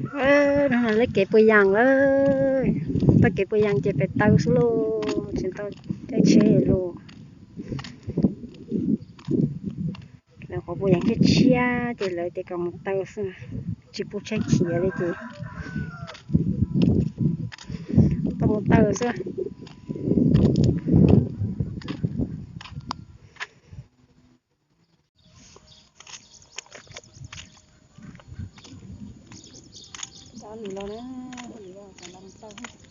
Hnub no lawv kev puas yas lawm, tau kev puas yas ces pem taw xwb lauj, tsis tau caij tsheb lawm. Lawv qhov puas yas tshiab tshiab ces lawv tias kom mus taw xwb, tsis pub tsheb khiav li ces tau mus taw xwb. Cov nws los na, nws los cov los taw.